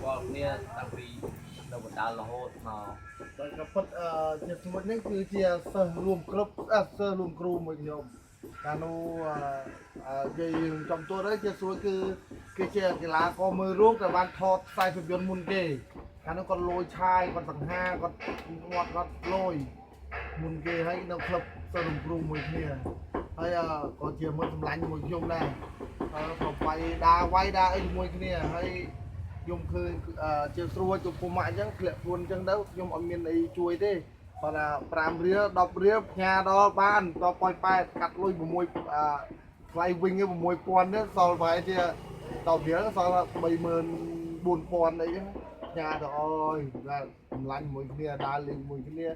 គាល់គ្នាតាំងពីនៅបណ្ដាលរហូតមក តែក៏ពិតអឺជាស្មួយនេះគឺជាសិស្សរួមគ្រប់អឺសិស្សរួមគ្រូមួយខ្ញុំកាលនោះអឺនិយាយចំទួទៅជាស្រួយគឺគេជាកីឡាករមើលរូបតែបានថតខ្សែភាពយន្តមុនគេកាលនោះគាត់លួយឆាយគាត់សង្ហាគាត់មាត់គាត់លួយមុនគេហើយនៅក្លឹបសិស្សរួមគ្រូមួយគ្នាហើយក៏ជាមិត្តសម្លាញ់មួយខ្ញុំដែរហើយក៏វាយដាវាយដាអីជាមួយគ្នាហើយ ខ្ញុំឃើញជាស្រួចទៅពុំម៉ាក់អញ្ចឹងធ្លាក់ខ្លួនអញ្ចឹងទៅខ្ញុំអត់មានអីជួយទេគាត់ថា5រៀល10រៀលផ្ញើដល់បានដល់ប៉ោយប៉ែតកាត់លុយ6អឺថ្លៃវិញ6000នេះសល់ប្រហែលជា10រៀលសល់34000អីហ្នឹងផ្ញើទៅអើយតែកម្លាញ់មួយគ្នាដើរលេងមួយគ្នា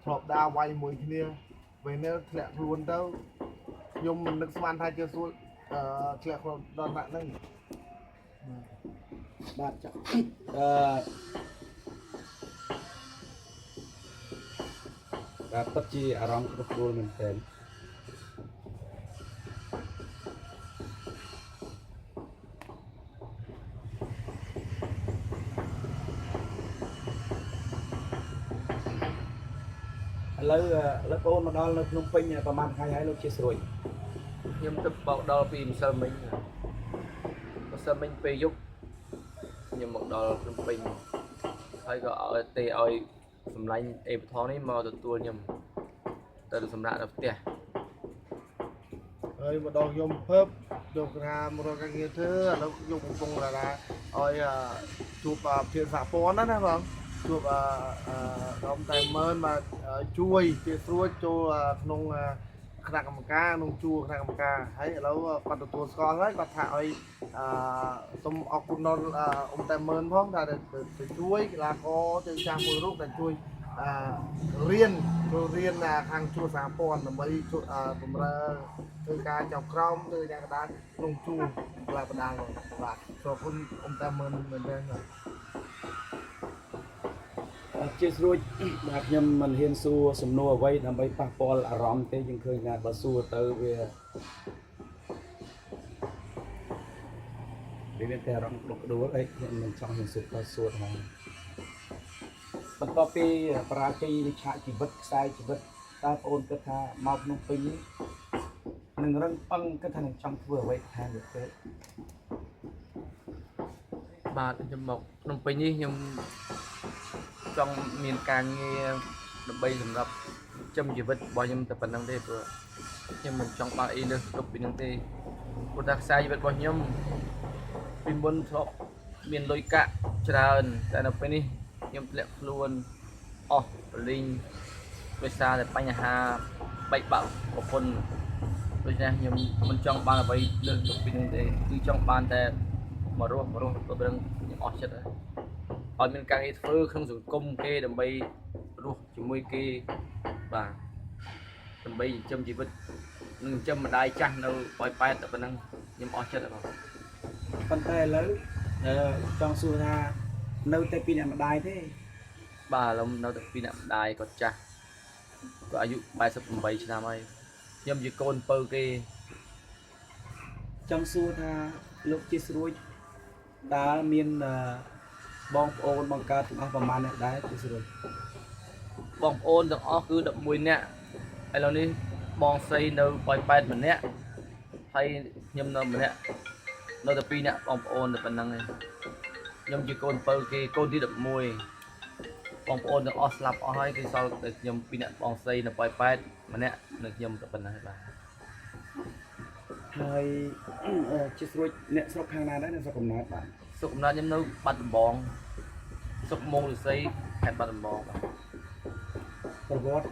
ធ្លាប់ដើរវាយមួយគ្នាពេលនេះធ្លាក់ខ្លួនទៅខ្ញុំមិននឹកស្មានថាជាស្រួលអឺធ្លាក់ខ្លួនដល់ថ្នាក់ហ្នឹង បាទចាអឺបាទពិតជាអារម្មណ៍គ្រប់គ្រងមែនទែនឥឡូវឥឡូវបងមកដល់នៅភ្នំពេញប្រហែលថ្ងៃហើយលោកជាស្រួយ ខ្ញុំទៅបោកដល់ពីម្សិលមិញម្សិលមិញពេលយប់ខ្ញុំមកដល់ភ្នំពេញហើយក៏ឲ្យទេឲ្យសម្លាញ់អេបថងនេះមកទទួលខ្ញុំទៅសម្រាប់នៅផ្ទះ ហើយម្ដងខ្ញុំភើបយកថាមករកការងារធ្វើឥឡូវខ្ញុំកំពុងតែថាឲ្យជួបភាសាសហព័ន្ធណាណាបងជួបអឺដល់តែម៉ឺនមកជួយជាស្រួចចូលក្នុងគណៈកម្មការក្នុងជួរគណៈកម្មការហើយឥឡូវគាត់ទទួលស្គាល់ហើយគាត់ថាឲ្យអឺសូមអរគុណដល់អ៊ំតែម៉ឺនផងថាទៅជួយកីឡាករជើងចាស់មួយរូបដែលជួយអឺរៀនចូលរៀនខាងជួរសហព័ន្ធដើម្បីជួយបម្រើ ធ្វើការចៅក្រមធ្វើយ៉ាងកណ្ដាលក្នុងជួរកលាបដាលបាទសូមអរគុណអ៊ំតាមើនមែនទេបាទ ជាស្រួចបាទខ្ញុំមិនហ៊ានសួរសំណួរអ្វីដើម្បីប៉ះពាល់អារម្មណ៍ទេយើងឃើញថាបើសួរទៅវាវាមានតែអារម្មណ៍ក្តុកក្តួលអីខ្ញុំមិនចង់ហ៊ានសួរក៏សួរថាបន្ទាប់ពីបរាជ័យនៃឆាកជីវិតខ្សែជីវិតតើបងអូនគិតថាមកភ្នំពេញនេះនឹងរឹងប៉ឹងគិតថានឹងចង់ធ្វើអ្វីថែមទៀតទេ បាទខ្ញុំមកភ្នំពេញនេះខ្ញុំចង់មានការងារដើម្បីសម្រាប់ចិញ្ចឹមជីវិតរបស់ខ្ញុំតែប៉ុណ្្នឹងទេព្រោះខ្ញុំមិនចង់បានអីលើសគ្រប់ពីនឹងទេព្រោះថាខ្សែជីវិតរបស់ខ្ញុំពីមុនធ្លាប់មានលុយកាក់ច្រើនតែនៅពេលនេះខ្ញុំធ្លាក់ខ្លួនអស់រលីងដោយសារតែបញ្ហាបែកបាក់ប្រពន្ធដូច្នេះខ្ញុំមិនចង់បានអ្វីលើសគ្រប់ពីនឹងទេគឺចង់បានតែមករស់មករស់ទៅប្រឹងខ្ញុំអស់ចិត្តហើយ ឲ្យមានការងារធ្វើក្នុងសង្គមគេដើម្បីរស់ជាមួយគេបាទដើម្បីចិញ្ចឹមជីវិតនិងចិញ្ចឹមម្ដាយចាស់នៅប៉ោយប៉ែតតែប៉ុណ្ណឹងខ្ញុំអស់ចិត្តហើយបង ប៉ុន្តែឥឡូវអឺចង់សួរថានៅតែពីអ្នកម្ដាយទេ បាទឥឡូវនៅតែពីអ្នកម្ដាយគាត់ចាស់គាត់អាយុ88ឆ្នាំហើយខ្ញុំជាកូនពៅគេ ចង់សួរថាលោកជាស្រួចតើមានបងប្អូនបង្កើតទាំងអស់ប្រមាណអ្នកដែរជាស្រួច បងប្អូនទាំងអស់គឺ11នាក់ឥឡូវនេះបងស្រីនៅប៉ោយប៉ែតម្នាក់ហើយខ្ញុំនៅម្នាក់នៅតែពីរនាក់បងប្អូនតែប៉ុណ្្នឹងឯងខ្ញុំជាកូនពៅគេកូនទី11បងប្អូនទាំងអស់ស្លាប់អស់ហើយគឺសល់តែខ្ញុំពីរនាក់បងស្រីនៅប៉ោយប៉ែតម្នាក់និងខ្ញុំតែប៉ុណ្្នឹងឯងបាទ ហើយជាស្រួចអ្នកស្រុកខាងណាដែរអ្នកស្រុកកំណើតបាទ សុខកំណត់ខ្ញុំនៅបាត់ដំបងសុខមងលសីខេត្តបាត់ដំបងបាទ ប្រវត្តិ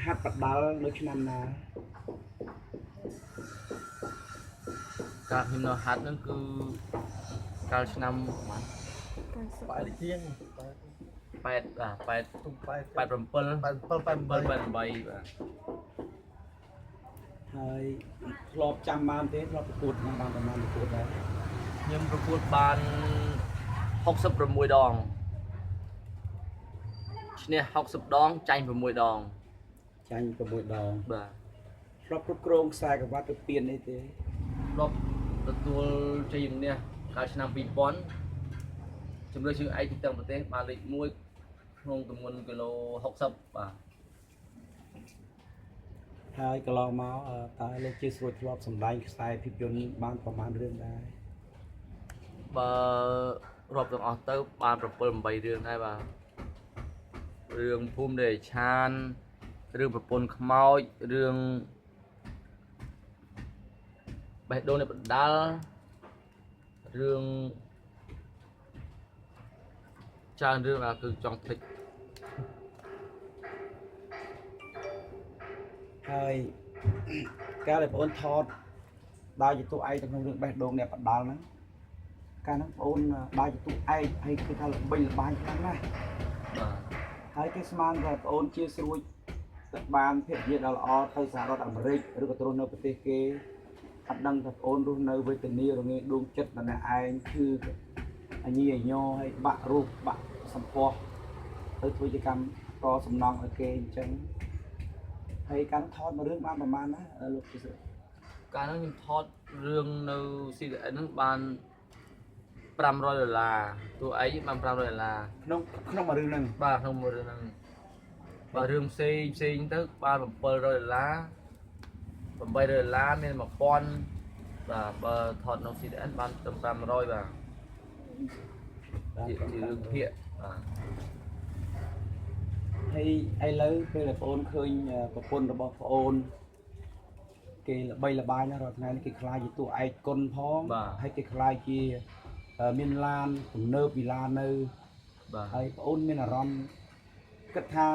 ហាត់បដាល់នៅឆ្នាំណា កាលខ្ញុំនៅហាត់ហ្នឹងគឺកាលឆ្នាំប្រហែល បែរជាង 8បាទ8 ទុំបែរ 87 87 88 7 88បាទ ហើយធ្លាប់ចាំបានទេធ្លាប់ប្រកួតបានប្រមាណប្រកួតដែរ ខ្ញុំប្រកួតបាន66ដងឈ្នះ60ដងចាញ់6ដង ចាញ់6ដង បាទ ធ្លាប់គ្រប់គ្រងខ្សែក្រវ៉ាត់ទៅពៀនអីទេ ធ្លាប់ទទួលជ័យជំនះកាលឆ្នាំ2000 ជម្រើសជើងឯកទូទាំងប្រទេសបានលេខ1ក្នុងទម្ងន់គីឡូ60បាទ ហើយកន្លងមកតើលោកជាស្រួចធ្លាប់សម្ដែងខ្សែភាពយន្តបានប្រមាណរឿងដែរ បើរាប់ទាំងអស់ទៅបាន7 8រឿងដែរបាទរឿងភូមិដេឆានរឿងប្រពន្ធខ្មោចរឿងបេះដូងនៃបណ្ដាលរឿងច្រើនរឿងអាគឺចង់ភ្លេច ហើយ កាលដែលបងអូនថតដើរជាតួឯកទៅក្នុងរឿងបេះដូងអ្នកបដាល់ហ្នឹងកាលហ្នឹងបងអូនដើរជាតួឯកហើយគឺថាល្បីល្បាញខ្លាំងណាស់ បាទ ហើយគេស្មានថាបងអូនជាស្រួចទៅបានភរិយាដ៏ល្អទៅសហរដ្ឋអាមេរិកឬក៏ទៅរស់នៅប្រទេសគេអត់ដឹងថាបងអូនរស់នៅវេទនារងាដួងចិត្តម្នាក់ឯងគឺអញីអញោហើយបាក់រូបបាក់សម្ផស្សទៅធ្វើជាកម្មកសំណងឲ្យគេអញ្ចឹងហើយកាលហ្នឹងថតមួយរឿងបានប្រហែលណាលោកជាស្រួច កាលហ្នឹងខ្ញុំថតរឿងនៅ CDN ហ្នឹងបាន500ដុល្លារតួឯងបាន500ដុល្លារ ក្នុងក្នុងមួយរឿងហ្នឹង បាទក្នុងមួយរឿងហ្នឹងបាទរឿងផ្សេងផ្សេងទៅបាន700ដុល្លារ800ដុល្លារមាន1000បាទបើថតនៅ CDN បានត្រឹម500បាទជាជារឿងភាគបាទ ហើយឥឡូវពេលដែលបងអូនឃើញប្រពន្ធរបស់បងអូនគេល្បីល្បាញណាស់រាល់ថ្ងៃនេះគេខ្លាចជាតួឯកគុណផងហើយគេខ្លាចជាមានឡានទំនើបវិឡានៅ បាទ ហើយបងអូនមានអារម្មណ៍គិតថា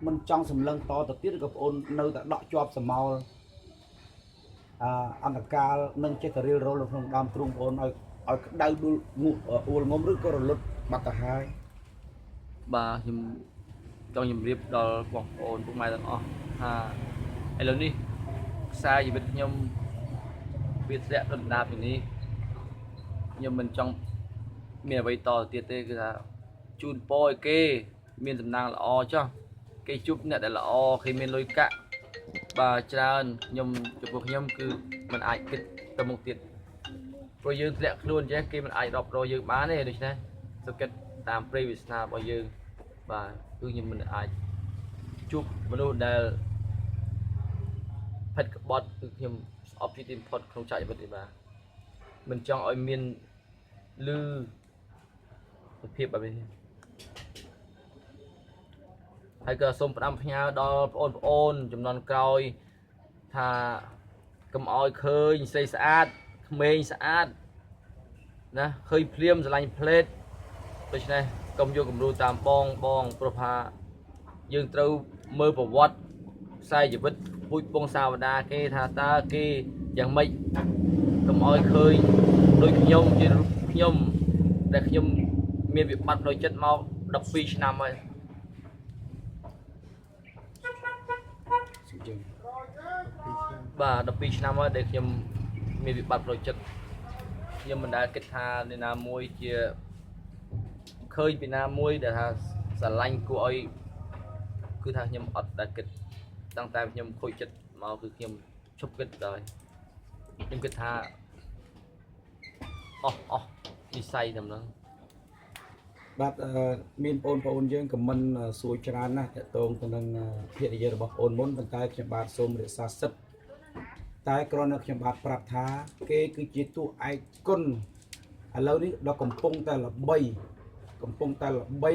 មិនចង់សម្លឹងតទៅទៀតឬក៏បងអូននៅតែដក់ជាប់សមោលអអន្តកាលនឹងចេះតែរៀលរលនៅក្នុងដើមទ្រូងបងអូនឲ្យឲ្យក្តៅដួលងក់អួលងំឬក៏រលត់បាត់ទៅហើយ បាទខ្ញុំចង់ជម្រាបដល់បងប្អូនពុកម៉ែទាំងអស់ថាឥឡូវនេះខ្សែជីវិតខ្ញុំវាធ្លាក់ដុនដាបពីនេះខ្ញុំមិនចង់មានអ្វីតទៅទៀតទេគឺថាជូនពរឲ្យគេ មានសំណាងល្អចុះគេជួបអ្នកដែលល្អគេមានលុយកាក់បាទច្រើនខ្ញុំចំពោះខ្ញុំគឺมันអាចគិតទៅមុខទៀតព្រោះយើងធ្លាក់ខ្លួនចេះគេមិនអាចរាប់រកយើងបានទេដូច្នេះសុគិតតាមព្រៃវាសនារបស់យើងបាទគឺខ្ញុំមិនអាចជួបមនុស្សដែលផិតក្បត់គឺខ្ញុំស្អប់ជាទីបំផុតក្នុងឆាកជីវិតនេះបាទមិនចង់ឲ្យមានលឺសភាពបែបនេះ ហើយក៏សូមផ្ដាំផ្ញើដល់បងប្អូនចំនួនក្រោយថាកុំឲ្យឃើញស្រីស្អាតក្មេងស្អាតណាឃើញភ្លាមស្រឡាញ់ផ្លេតដូច្នេះកុំយកគំរូតាមបងបងព្រោះថាយើងត្រូវមើលប្រវត្តិខ្សែជីវិតពូជពងសាវតាគេថាតើគេយ៉ាងម៉េចកុំឲ្យឃើញដូចខ្ញុំជារូបខ្ញុំដែលខ្ញុំមានវិបត្តិផ្លូវចិត្តមក12ឆ្នាំហើយ សុខយើង បាទ12ឆ្នាំហើយដែលខ្ញុំមានវិបត្តិផ្លូវចិត្តខ្ញុំមិនដែលគិតថាអ្នកណាមួយជាឃើញពីណាមួយដែលថាស្រឡាញ់គួរឲ្យគឺថាខ្ញុំអត់ដែលគិតតាំងតែខ្ញុំខូចចិត្តមកគឺខ្ញុំឈប់គិតដល់ខ្ញុំគិតថាអស់អស់និស័យតែម្ដង បាទមានបងប្អូនយើងខមមិនសួរច្រើនណាស់តកតងទៅនឹងភរិយារបស់បងអូនមុនប៉ុន្តែខ្ញុំបាទសូមរក្សាសិទ្ធិតែគ្រាន់តែខ្ញុំបាទប្រាប់ថាគេគឺជាតួឯកគុណឥឡូវនេះដល់កំពុងតែល្បីកំពុងតែល្បី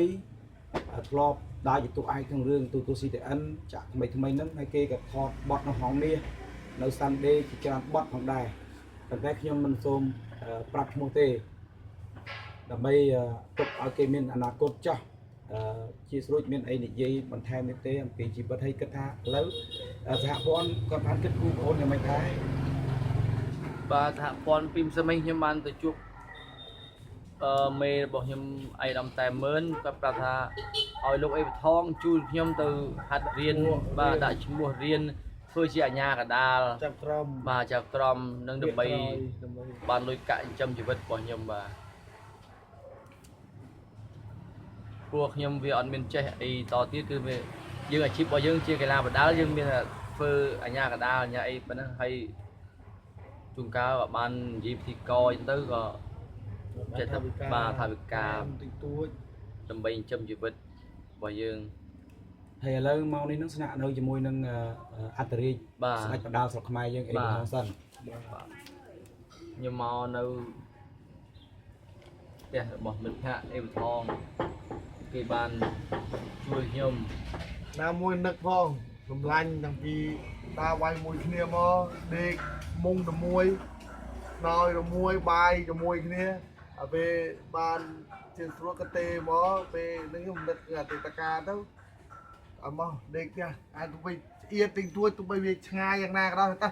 ធ្លាប់ដើរជាតួឯកក្នុងរឿងទូទូ CTN ចាក់ថ្មីថ្មីហ្នឹងហើយគេក៏ថតបទនៅហងមាសនៅ Sunday ជាច្រើនបទផងដែរប៉ុន្តែខ្ញុំមិនសូមប្រាប់ឈ្មោះទេ ដើម្បីទុកឲ្យគេមានអនាគតចាស់ជាស្រួចមានអីនិយាយបន្ថែមនេះទេអំពីជីវិតហើយគិតថាឥឡូវសហព័ន្ធគាត់បានគិតគូរបងអូនយ៉ាងម៉េចដែរ បាទសហព័ន្ធពីម្សិលមិញខ្ញុំបានទៅជួបមេរបស់ខ្ញុំអៃដាមតែមឿនគាត់ប្រាប់ថាឲ្យលោកអេបថងជួលខ្ញុំទៅហាត់រៀនបាទដាក់ឈ្មោះរៀនធ្វើជាអាជ្ញាកណ្ដាល ចាប់ក្រម បាទចៅក្រមនឹងដើម្បី ដើម្បី បានលុយកាក់ចិញ្ចឹមជីវិតរបស់ខ្ញុំបាទព្រោះខ្ញុំវាអត់មានចេះអីតទៀតគឺវាយើងអាជីពរបស់យើងជាកីឡាបដាល់យើងមានតែធ្វើអាជ្ញាកណ្ដាលអាជ្ញាអីប៉ុណ្ណឹងហើយជួនកាលក៏បាននិយាយពិធីកអញ្ចឹងទៅក៏ ចេះតែបាទថវិកា តិចតួច ដើម្បីចិញ្ចឹមជីវិតរបស់យើង ហើយឥឡូវមកនេះនឹងស្នាក់នៅជាមួយនឹងអត្តរាជ បាទ ស្ដេចបដាលស្រុកខ្មែរយើងអេ បាទ បហងសិន ខ្ញុំមកនៅផ្ទះរបស់មិត្តភ័ក្តិអេវថងគេបានជួយខ្ញុំ ណាមួយនឹកផងសម្លាញ់តាំងពីតាវាយមួយគ្នាមកដេកមុងតែមួយណយតែមួយបាយជាមួយគ្នាហើយពេលបានជាស្រួលក៏ទេមកពេលហ្នឹងខ្ញុំនឹកអតីតកាលទៅអត់មកដេកផ្ទះអាចទៅវិញឆ្អៀតតិចតួចទោះបីវាឆ្ងាយយ៉ាងណាក៏ដោយតែ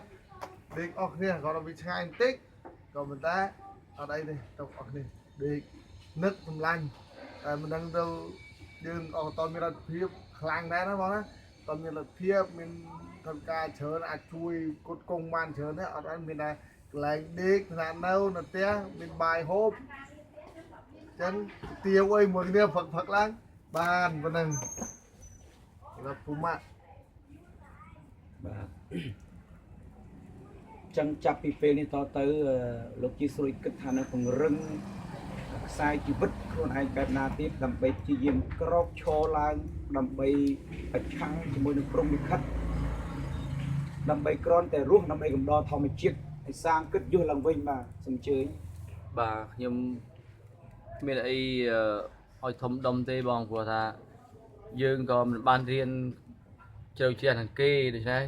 ដេកអស់គ្នាក៏ដល់វាឆ្ងាយបន្តិចក៏ប៉ុន្តែអត់អីទេទៅអស់គ្នាដេកនឹកសម្លាញ់តែមិនដឹងទៅយើងអត់តមានលទ្ធភាពខ្លាំងដែរណាបងណាតមានលទ្ធភាពមានថវិកាច្រើនអាចជួយគុតគង់បានច្រើនទេអត់អីមានតែកន្លែងដេកថ្នាក់នៅនៅផ្ទះមានបាយហូបអញ្ចឹងទាវអីមួយគ្នាផឹកផឹកឡើងបានប៉ុណ្ណឹងសម្រាប់ភូមិ បាទចឹងចាប់ពីពេលនេះតទៅលោកជាស្រួយគិតថានឹងពង្រឹងខ្សែជីវិតខ្លួនឯងបែបណាទៀតដើម្បីព្យាយាមក្រោកឈរឡើងដើម្បីប្រឆាំងជាមួយនឹងព្រំលិខិតដើម្បីគ្រាន់តែរស់ដើម្បីកំដរធម្មជាតិឲ្យសាងគិតយុះឡើងវិញបាទសូមអញ្ជើញ បាទខ្ញុំគ្មានអីឲ្យធំដុំទេបងព្រោះថាយើងក៏មិនបានរៀនជ្រៅជ្រះនឹងគេដូច្នេះ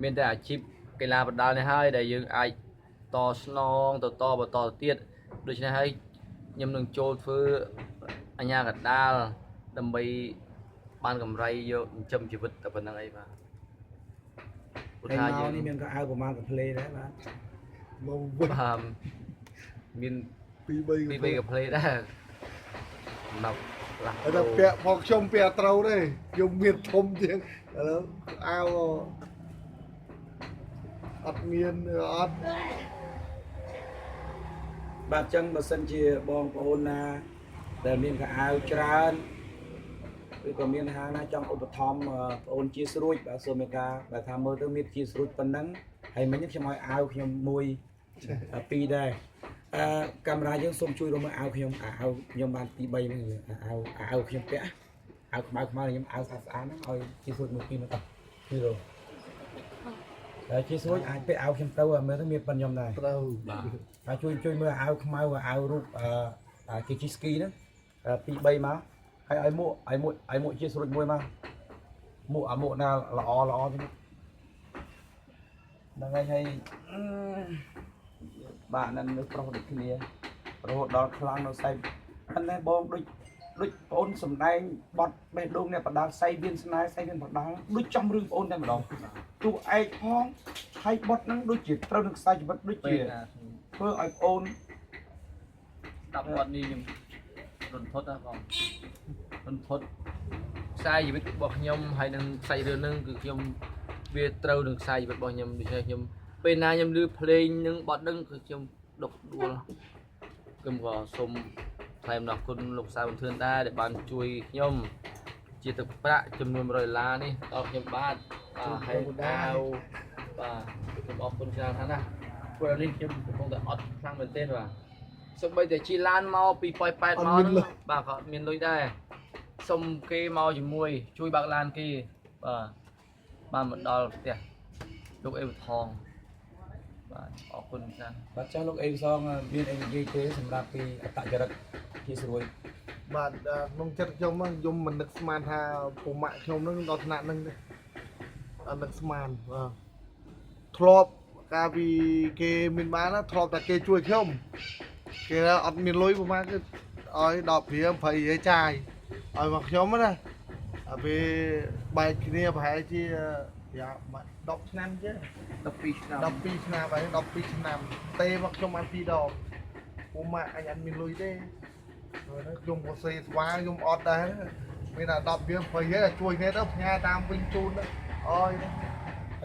មានតែអាជីពកីឡាបដាល់នេះហើយដែលយើងអាចតស្នងទៅតបន្តទៅទៀតដូច្នេះហើយខ្ញុំនឹងចូលធ្វើអញ្ញាកដាលដើម្បីបានកម្រៃយកចិញ្ចឹមជីវិតតែប៉ុណ្្នឹងអីបាទព្រោះ ហើយ ថាយើង មកនេះមានកៅអៅប្រហែលកាផ្លេដែរបាទ មកវិញ បាទមាន ពីរបី ពីរបីកាផ្លេដែរសម្រាប់ផ្លាស់ ហើយដល់ពាក់ផងខ្ញុំពាក់ត្រូវទេខ្ញុំមានធំជាងឥឡូវអាវអត់មានអត់ បាទអញ្ចឹងបើសិនជាបងប្អូនណាដែលមានកៅអៅច្រើនឬក៏មានហាងណាចង់ឧបត្ថម្ភបងអូនជាស្រួចបាទសូមមេត្តាបើថាមើលទៅមានជាស្រួចប៉ុណ្ណឹងហើយមិញខ្ញុំឲ្យអាវខ្ញុំមួយពីរដែរអឺកាមេរ៉ាយើងសូមជួយរកមើលអាវខ្ញុំអាវខ្ញុំបានទី3ហ្នឹងអាវអាវខ្ញុំពាក់អាវខ្មៅខ្មៅខ្ញុំអាវស្អាតស្អាតហ្នឹងឲ្យជាស្រួចមួយពីរមកតោះពីរហើយជាស្រួចអាចពាក់អាវខ្ញុំទៅមើលទៅមានប៉ុនខ្ញុំដែរ ត្រូវ បាទ ហើយជួយជួយមើលអាវខ្មៅអាវរូបអឺគេជិះស្គីហ្នឹង2 3មកហើយឲ្យមួកឲ្យមួកឲ្យមួកជាស្រួចមួយមកមួកអាមួកណាល្អល្អទៅហ្នឹងហើយហើយបាទនឹងនៅប្រុសដូចគ្នារហូតដល់ខ្លាំងនៅសៃប៉ុន្តែបងដូចដូចបងអូនសំដែងបត់បេះដូងអ្នកបដាលសៃវៀនស្នេហ៍សៃវៀនបដាលដូចចំរឿងបងអូនតែម្ដងតួឯកផងហើយបត់ហ្នឹងដូចជាត្រូវនឹងខ្សែជីវិតដូច ពេល ជា ណា ធ្វើឲ្យបងអូន ស្ដាប់បទនេះខ្ញុំរន្ធត់ណាបងរន្ធត់ខ្សែជីវិតរបស់ខ្ញុំហើយនឹងខ្សែរឿងហ្នឹងគឺខ្ញុំវាត្រូវនឹងខ្សែជីវិតរបស់ខ្ញុំដូច្នេះខ្ញុំពេលណាខ្ញុំឮភ្លេងនឹងបទហ្នឹងគឺខ្ញុំដុកដួលខ្ញុំក៏សូមថ្លែងអំណរគុណលោកសាវុនធឿនដែរដែលបានជួយខ្ញុំជាទឹកប្រាក់ចំនួន100ដុល្លារនេះដល់ខ្ញុំបាទបាទហើយអាវបាទខ្ញុំអរគុណច្រើនណាស់ព្រោះនេះខ្ញុំកំពុងតែអត់ខ្លាំងមែនទែនបាទ សូម្បីតែជិះឡានមកពីប៉ោយប៉ែតមកហ្នឹងបាទក៏អត់មានលុយដែរសុំគេមកជាមួយ ជួយបើកឡានគេបាទបានមកដល់ផ្ទះលោកអេវថងបាទអរគុណច្រើន បាទចាស់លោកអេសងមានអីនិយាយទេសម្រាប់ពីអត្តចរិតជាស្រួយ បាទក្នុងចិត្តខ្ញុំខ្ញុំមិននឹកស្មានថាពុម៉ាក់ខ្ញុំនឹងដល់ថ្នាក់នឹងទេអត់នឹកស្មានបាទធ្លាប់កាលពីគេមានបានណាធ្លាប់តែគេជួយខ្ញុំគេអត់មានលុយប្រហែលគឺឲ្យ10រៀល20រៀលចាយឲ្យមកខ្ញុំណាដល់ពេលបែកគ្នាប្រហែលជា10ឆ្នាំចេះ 12ឆ្នាំ 12ឆ្នាំហើយ12ឆ្នាំទេមកខ្ញុំបាន2ដងពូម៉ាក់អញអត់មានលុយទេហើយខ្ញុំក៏សេស្វាខ្ញុំអត់ដែរមានតែ10រៀល20រៀលជួយគ្នាទៅផ្ញើតាមវិញជូនអយ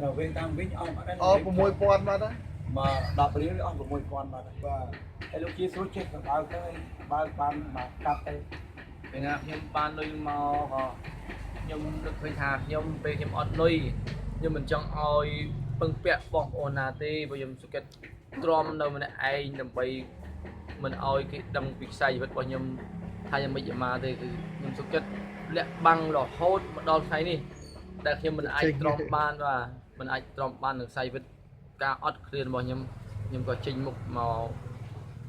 ដល់វិញតាមវិញអស់បាត់ហើយ អស់6000បាត់ហើយ មក10រៀលអស់6000បាត់ហើយ បាទ ហើយលោកជាស្រួយចេះទៅបើកទៅបើកបានមកកាត់ទៅ ពេលណាខ្ញុំបានលុយមកក៏ខ្ញុំនឹកឃើញថាខ្ញុំពេលខ្ញុំអត់លុយខ្ញុំមិនចង់ឲ្យពឹងពាក់បងប្អូនណាទេព្រោះខ្ញុំសុខចិត្តទ្រាំនៅម្នាក់ឯងដើម្បី មិនឲ្យគេដឹងពីខ្សែជីវិតរបស់ខ្ញុំថាយ៉ាងម៉េចយ៉ាងម៉ាទេគឺខ្ញុំសុខចិត្តលាក់បាំងរហូតមកដល់ថ្ងៃនេះដែលខ្ញុំមិនអាចទ្រាំបានបាទមិនអាចទ្រាំបាននឹងខ្សែជីវិតការអត់ឃ្លានរបស់ខ្ញុំខ្ញុំក៏ចេញមុខមក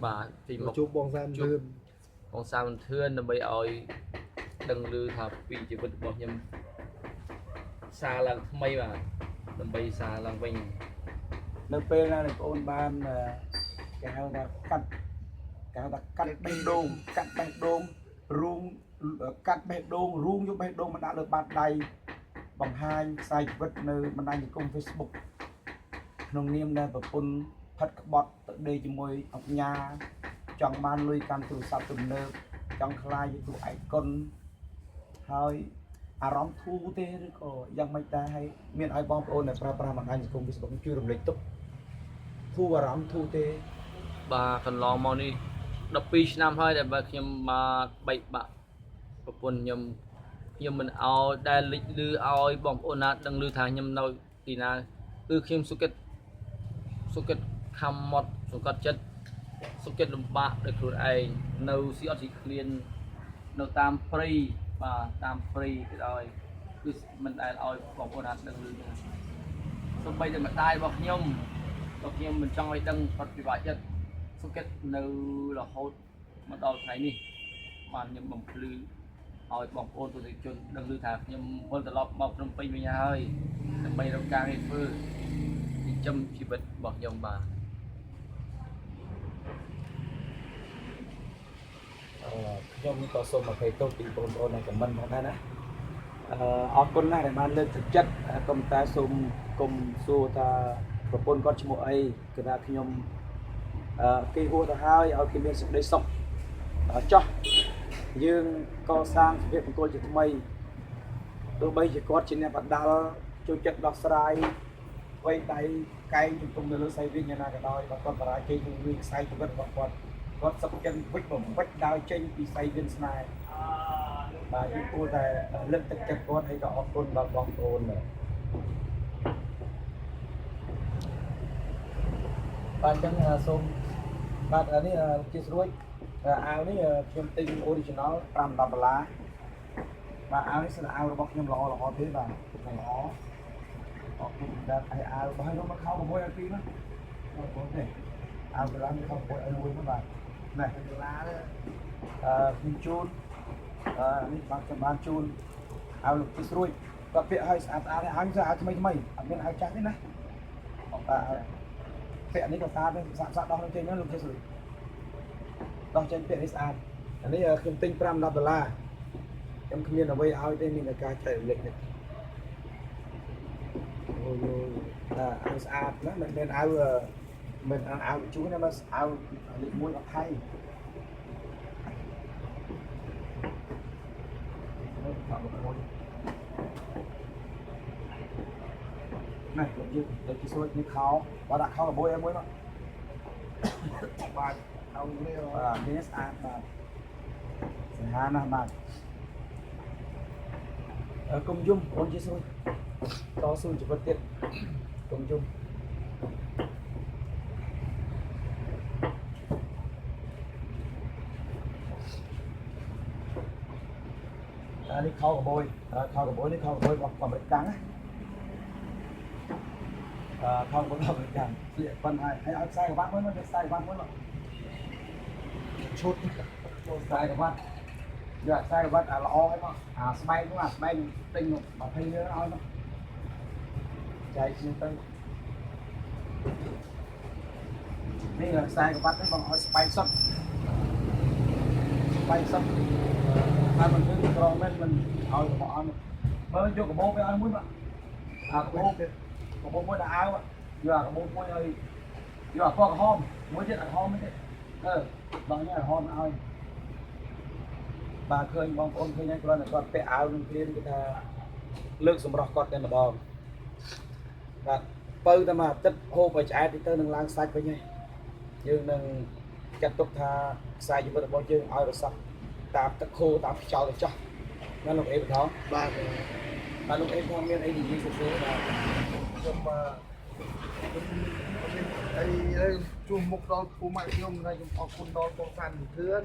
បាទចេញមុខ ជួបបងសាមធឿន បងសាមធឿនដើម្បីឲ្យដឹងឮថាពីជីវិតរបស់ខ្ញុំសារឡើងថ្មីបាទដើម្បីសារឡើងវិញ នៅពេលណាដែលបងអូនបានគេហៅថាកាត់គេហៅថាកាត់បេះដូងកាត់បេះដូងរូងកាត់បេះដូងរូងយកបេះដូងមកដាក់លើបាតដៃបង្ហាញខ្សែជីវិតនៅបណ្ដាញសង្គម Facebook ក្នុងនាមដែលប្រពន្ធផិតក្បត់ទៅដេកជាមួយអង្គញាចង់បានលុយកាន់ទូរស័ព្ទទំនើបចង់ខ្លាយជាតួឯកុនហើយអារម្មណ៍ធូរទេឬក៏យ៉ាងម៉េចដែរហើយមានឲ្យបងប្អូនដែលប្រើប្រាស់បណ្ដាញសង្គម Facebook ជួយរំលែកទុកធូរអារម្មណ៍ធូរទេ បាទកន្លងមកនេះ12ឆ្នាំហើយដែលបើខ្ញុំមកបែកបាក់ប្រពន្ធខ្ញុំខ្ញុំមិនឲ្យដែលលេចលឺឲ្យបងប្អូនណាដឹងលឺថាខ្ញុំនៅទីណាគឺខ្ញុំសុខចិត្តសុខចិត្តខំមាត់សង្កត់ចិត្តសុខចិត្តលំបាកដោយខ្លួនឯងនៅស៊ីអត់ស៊ីឃ្លាននៅតាមព្រៃបាទតាមព្រៃក៏ដោយគឺមិនដែលឲ្យបងប្អូនណាដឹងលឺទេសូម្បីតែម្ដាយរបស់ខ្ញុំក៏ខ្ញុំមិនចង់ឲ្យដឹងគាត់ពិបាកចិត្ត សុខចិត្តនៅរហូតមកដល់ថ្ងៃនេះបានខ្ញុំបំភ្លឺឲ្យបងប្អូនទស្សនិកជនដឹងឮថាខ្ញុំវិលត្រឡប់មកភ្នំពេញវិញហើយដើម្បីរកការងារធ្វើចិញ្ចឹមជីវិតរបស់ខ្ញុំបាទ អឺខ្ញុំក៏សូមអភ័យទោសពីបងប្អូនในខមមិនផងដែរណាអឺអរគុណណាស់ដែលបានលើកទឹកចិត្តកុំតែសូមកុំសួរថាប្រពន្ធគាត់ឈ្មោះអីគឺថាខ្ញុំអឺគេហួសទៅហើយឲ្យគេមានសេចក្តីសុខចោះយើងកសាងសុភមង្គលជាថ្មីទោះបីជាគាត់ជាអ្នកបដាល់ចូលចិត្តដោះស្រាយវៃដៃកែងជំទង់នៅលើសៃវិញយ៉ាងណាក៏ដោយបើគាត់បរាជ័យក្នុងរឿងខ្សែជីវិតរបស់គាត់គាត់សុខចិត្តវិចបំវិចដើរចេញពីសៃវិនស្នេហ៍បាទយើងគួរតែលើកទឹកចិត្តគាត់ហើយក៏អរគុណដល់បងប្អូនបាទបាទអញ្ចឹងសូមបាទអានេះជាស្រួចអាវនេះខ្ញុំទិញ original 5 10ដុល្លារបាទអាវនេះសិនអាវរបស់ខ្ញុំល្អល្អទេបាទល្អអរគុណដល់ហើយអាវរបស់ខ្ញុំមកខោ6ឲ្យ2មកបងប្អូនទេអាវកន្លងខោ6ឲ្យ1មកបាទនេះ ដុល្លារ អឺខ្ញុំជូនអឺនេះបាទខ្ញុំបានជូនអាវលោកទីស្រួយគាត់ពាក់ឲ្យស្អាតស្អាតហើយអាវថ្មីថ្មីអត់មានអាវចាស់ទេណាបាទពាក់នេះក៏ស្អាតដែរសាក់សាក់ដោះនឹងចេញណាលោកទីស្រួយដោះចេញពាក់នេះស្អាតអានេះខ្ញុំទិញ5 10ដុល្លារខ្ញុំគ្មានអ្វីឲ្យទេមានតែការចែករំលែកនេះ អូយ អាវស្អាតណាមិនមែនអាវមិនអាវជូនទេមកអាវលេខ1អត់ថៃនេះលោកយើងលោកទីសួរនេះខោបើដាក់ខោកបួយឲ្យមួយមក បាទអងនេះ បាទនេះស្អាតបាទសង្ហាណាស់បាទអឺកុំយំអូនជាសួរតស៊ូជីវិតទៀតកុំយំអានេះខោកបួយខោកបួយនេះខោកបួយរបស់អាមេរិកកាំងណាអឺខោកបួយរបស់អាមេរិកកាំងស្លៀកប៉ុនហើយហើយឲ្យខ្សែក្រវ៉ាត់មួយមកខ្សែក្រវ៉ាត់មួយមក ឈុត ខ្សែក្រវ៉ាត់យកខ្សែក្រវ៉ាត់អាល្អឲ្យមកអាស្បែកនោះអាស្បែកទិញមក20រៀលឲ្យមកចែកគ្នាទៅនេះខ្សែក្រវ៉ាត់នេះបងឲ្យស្បែកសុទ្ធស្បែកសុទ្ធហើយមិនគឺក្រមែនមិនឲ្យរបស់ឲ្យមើលយកកាបូបវាឲ្យមួយមកអាកាបូបកាបូបមួយដាក់អាវយកអាកាបូបមួយឲ្យយកអាពណ៌ក្រហមមួយទៀតអាក្រហមមួយទៀតអឺបងនេះអាក្រហមឲ្យ បាទឃើញបងប្អូនឃើញហើយគ្រាន់តែគាត់ពាក់អាវនឹងភ្លាមគឺថាលើកសម្រស់គាត់តែម្ដងបាទបើតែមួយអាទិត្យហូបឲ្យឆ្អែតទៅនឹងឡើងសាច់វិញហើយយើងនឹងចាត់ទុកថាខ្សែជីវិតរបស់យើងឲ្យរស័ព្ទតាមទឹកខូតាមខ្យល់ទៅចោះណាលោកអេបថង បាទ បាទលោកអេបថងមានអីនិយាយសរសេរបាទ ខ្ញុំអឺអី ជួសមុខដល់ពូម៉ាក់ខ្ញុំហើយខ្ញុំអរគុណដល់បងសានធឿន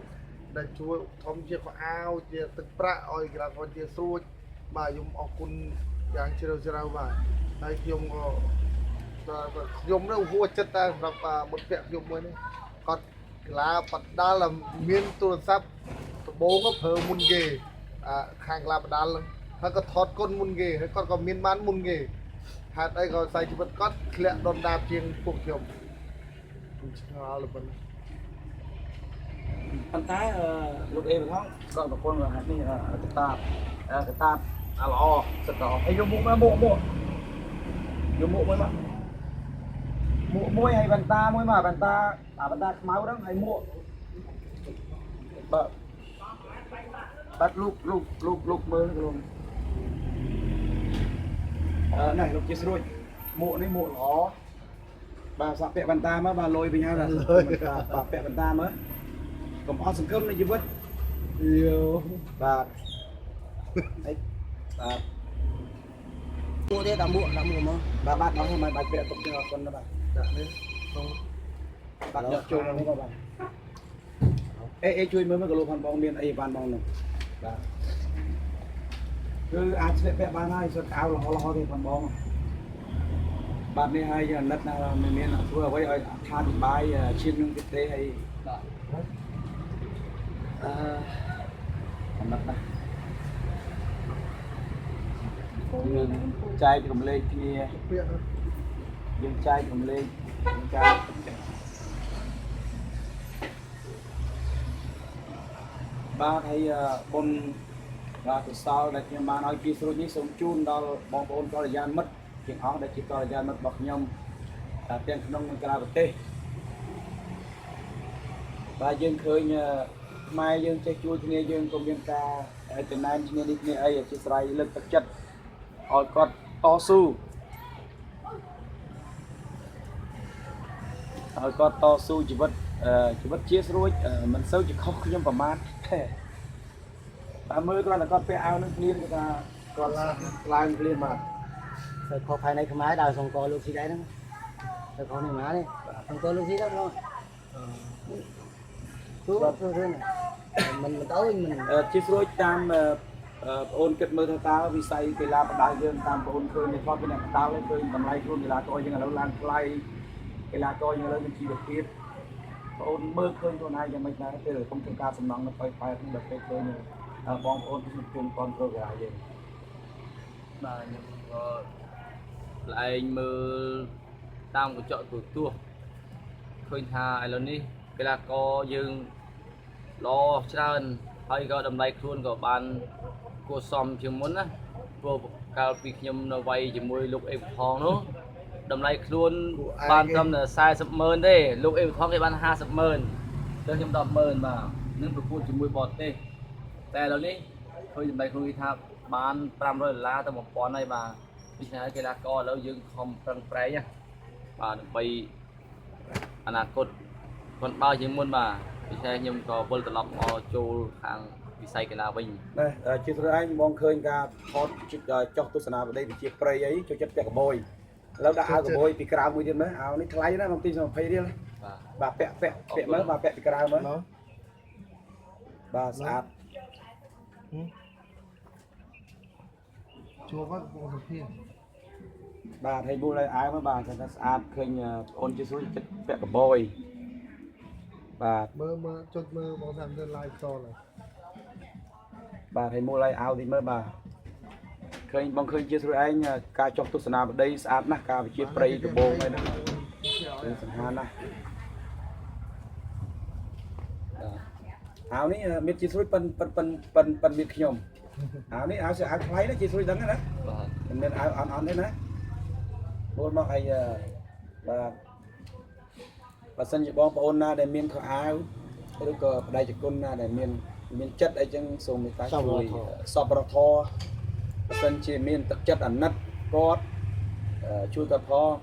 ដែលជួយឧបត្ថម្ភជាខោអាវជាទឹកប្រាក់ឲ្យកីឡាករជាស្រួចបាទខ្ញុំអរគុណយ៉ាងជ្រាលជ្រៅបាទហើយខ្ញុំក៏ខ្ញុំនៅហួចិត្តតែសម្រាប់មិត្តភក្តិខ្ញុំមួយនេះគាត់កីឡាបដាល់មានទូរស័ព្ទដំបូងប្រើមុនគេអាខាងកីឡាបដាល់ហើយក៏ថតគុណមុនគេហើយគាត់ក៏មានបានមុនគេហេតុអីក៏ខ្សែជីវិតគាត់ធ្លាក់ដុនដាបជាងពួកខ្ញុំខ្ញុំឆ្ងល់ប៉ុណ្ណឹង ប៉ុន្តែលោកអេបងគាត់ប្រពន្ធគាត់នេះកតាបកតាបអាល្អសិតល្អហើយយកមុខមកមុខមុខយកមុខមួយមកមុខមួយហើយបន្តាមួយមកបន្តាអាបន្តាខ្មៅហ្នឹងហើយមួកបាទបាទលោកលោកលោកលោកមើលលោកអឺនេះលោកជាស្រួចមួកនេះមួកល្អបាទសាក់ពាក់បន្តាមកបាទលុយវិញហើយបាទបាទពាក់បន្តាមើលកុំអត់សង្ឃឹមនៃជីវិត យោ បាទហើយបាទ មួកទៀតដាក់មួកដាក់មួកមក បាទបាទដល់ហើយមិនបាច់ពាក់ទុកទេអរគុណណាស់បាទ ដាក់នេះក្នុង បាទយកចូលក្នុងនេះបាទអេអេជួយមើលមើលគីឡូផាន់បងមានអីបានបងនោះបាទគឺអាចស្លៀកពាក់បានហើយសុទ្ធអាវល្អល្អទេផាន់បងបាទនេះហើយអាណិតណាមិនមានធ្វើអ្វីឲ្យអត្ថាធិប្បាយឈាននឹងទៀតទេហើយ បាទ អឺអាណិតណាស់យើងចែករំលែកគ្នា ពាក្យ យើងចែករំលែកយើងចែកបាទហើយបុណ្យបាទកុសលដែលខ្ញុំបានឲ្យពីស្រួចនេះសូមជូនដល់បងប្អូនកល្យាណមិត្តជាងអង្គដែលជាកល្យាណមិត្តរបស់ខ្ញុំទាំងក្នុងនិងក្រៅប្រទេសបាទយើងឃើញខ្មែរយើងចេះជួយគ្នាយើងក៏មានការចំណែនគ្នានេះគ្នាអីអធិស្ឋានលើកទឹកចិត្តឲ្យគាត់តស៊ូឲ្យគាត់តស៊ូជីវិតជីវិតជាស្រួចមិនសូវជាខុសខ្ញុំប្រមាណទេតែមើលគ្រាន់តែគាត់ពាក់អាវនឹងភ្លាមគាត់ថាគាត់ឡើងភ្លាមបាទ ទៅខុសภายในខ្មែរដើរសង្កលោកស៊ីដែរហ្នឹងទៅខុសនេះមកនេះសង្កលោកស៊ីដែរបងទូទូរឿងមិនមិនទៅមិន ជាស្រួចតាមបងអូនគិតមើលថាតើវិស័យកីឡាបដាល់យើងតាមបងអូនឃើញនៅធ្លាប់មានអ្នកបដាល់ឃើញតម្លៃខ្លួនកីឡាករយើងឥឡូវឡើងថ្លៃកីឡាករយើងឥឡូវមានជីវភាពបងអូនមើលឃើញខ្លួនឯងយ៉ាងម៉េចដែរពេលកំពុងការសំណង់នៅប៉ោយប៉ែតនេះដល់ពេលឃើញបងប្អូនที่សង្គមគ្រប់គ្រងកីឡាយើង បាទខ្ញុំក៏ប្លែងមើលតាមកញ្ចក់ទូរទស្សន៍ឃើញថាឥឡូវនេះកីឡាករយើងល្អច្រើនហើយក៏តម្លៃខ្លួនក៏បានគួរសមជាងមុនណាព្រោះកាលពីខ្ញុំនៅវ័យជាមួយលោកអេវថងនោះតម្លៃខ្លួនបានត្រឹមតែ40ម៉ឺនទេលោកអេវថងគេបាន50ម៉ឺនទៅខ្ញុំ10ម៉ឺនបាទនឹងប្រកួតជាមួយបរទេសតែឥឡូវនេះឃើញតម្លៃខ្លួនគេថាបាន500ដុល្លារទៅ1000ហើយបាទដូច្នេះហើយកីឡាករឥឡូវយើងខំប្រឹងប្រែងណាបាទដើម្បីអនាគតគាត់បើជាងមុនបាទដូច្នេះខ្ញុំក៏វិលត្រឡប់មកចូលខាងវិស័យកីឡាវិញ ណែជាស្រួយឯងបងឃើញការថតចុះទស្សនាវដ្តីវិជាព្រៃអីចូលចិត្តពាក់កបយឥឡូវដាក់អាវកបយពីក្រៅមួយទៀតមើលអាវនេះថ្លៃណាស់បងទី20រៀល បាទ បាទពាក់ពាក់ពាក់មើលបាទពាក់ពីក្រៅមើល ឡូ បាទស្អាត ជួបហ្នឹងកំពុងសុភា បាទហើយមូលឲ្យអាវមើលបាទថាស្អាតឃើញអូនជាស្រួយចិត្តពាក់កបយបាទ មើលមើលចុចមើលបងសានទៅ live ផ្ទាល់ហើយ បាទហើយមូលឲ្យអាវទីមើលបាទឃើញបងឃើញជាស្រួយឯងការចុះទស្សនាវដ្តីស្អាតណាស់ការវិជាព្រៃដបងអីហ្នឹងគឺសង្ហាណាស់អាវនេះមានជាស្រួយប៉ិនប៉ិនប៉ិនប៉ិនប៉ិនមានខ្ញុំអាវនេះអាវអាវថ្លៃណាជាស្រួយដឹងណា បាទ មិនមែនអាវអន់អន់ទេណាមូលមកឲ្យបាទបើសិនជាបងប្អូនណាដែលមានខោអាវឬក៏បដិជគុណណាដែលមានមានចិត្តអីចឹងសូមមេត្តាជួយសប្បុរសធម៌បើសិនជាមានទឹកចិត្តអាណិតគាត់ជួយគាត់ផង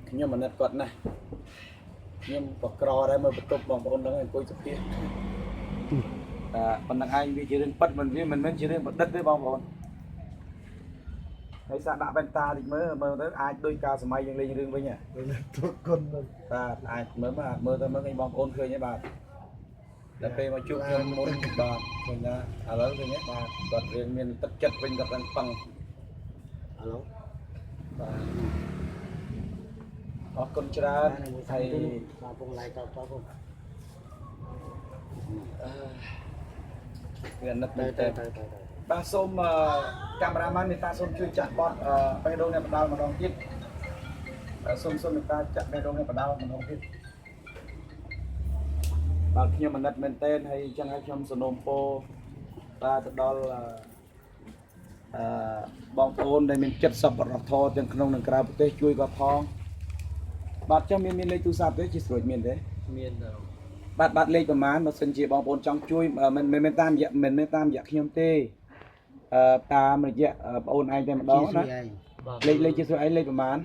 ខ្ញុំអាណិតគាត់ណាស់ខ្ញុំក៏ក្រដែរមើលបន្ទប់បងប្អូនដឹងអង្គុយសុភាតែប៉ុណ្្នឹងឯងវាជារឿងពិតមិនវាមិនមែនជារឿងប្រឌិតទេបងប្អូន ហើយសាកដាក់វ៉ែនតាតិចមើលមើលទៅអាចដូចកាលសម័យយើងលេងរឿងវិញហ៎ ទុកគុណនឹង បាទអាចមើលបាទមើលទៅមើលឃើញបងប្អូនឃើញទេបាទដល់ពេលមកជួបខ្ញុំមុនបាទឃើញណាឥឡូវឃើញទេបាទគាត់រៀនមានទឹកចិត្តវិញគាត់ឡើងប៉ឹង ឥឡូវ បាទអរគុណច្រើន មួយ ហើយ បាទពងឡៃតតពង វាអាណិត ទៅ មែនតើ ទៅទៅទៅ បាទសូមកាមេរ៉ាម៉ានមេត្តាសូមជួយចាក់បត់បេះដូងអ្នកបដាល់ម្ដងទៀតបាទសូមសូមមេត្តាចាក់បេះដូងអ្នកបដាល់ម្ដងទៀតបាទខ្ញុំអាណិតមែនតើហើយអញ្ចឹងហើយខ្ញុំសនំពោបាទទៅដល់អឺបងប្អូនដែលមានចិត្តសប្បុរសធម៌ទាំងក្នុងនិងក្រៅប្រទេសជួយគាត់ផងបាទចុះមានមានលេខទូរស័ព្ទទេជាស្រួចមានទេ មាន បាទបាទលេខប្រមាណបើសិនជាបងប្អូនចង់ជួយមិនមិនមែនតាមរយៈមិនមែនតាមរយៈខ្ញុំទេអឺតាមរយៈបងអូនឯងតែម្ដងណា ឯង បាទ លេខលេខជាស្រួយឯងលេខប្រមាណ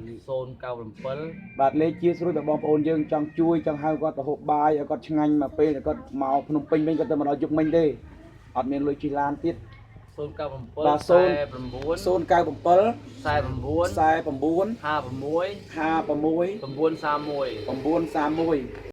097 បាទលេខជាស្រួយដល់បងប្អូនយើងចង់ជួយចង់ហៅគាត់ទៅហូបបាយឲ្យគាត់ឆ្ងាញ់មកពេលដែលគាត់មកភ្នំពេញវិញគាត់ទៅមកដល់យប់មិញទេអត់មានលុយជិះឡានទៀត 097 បាទ 49 097 49 49 56 56 931 931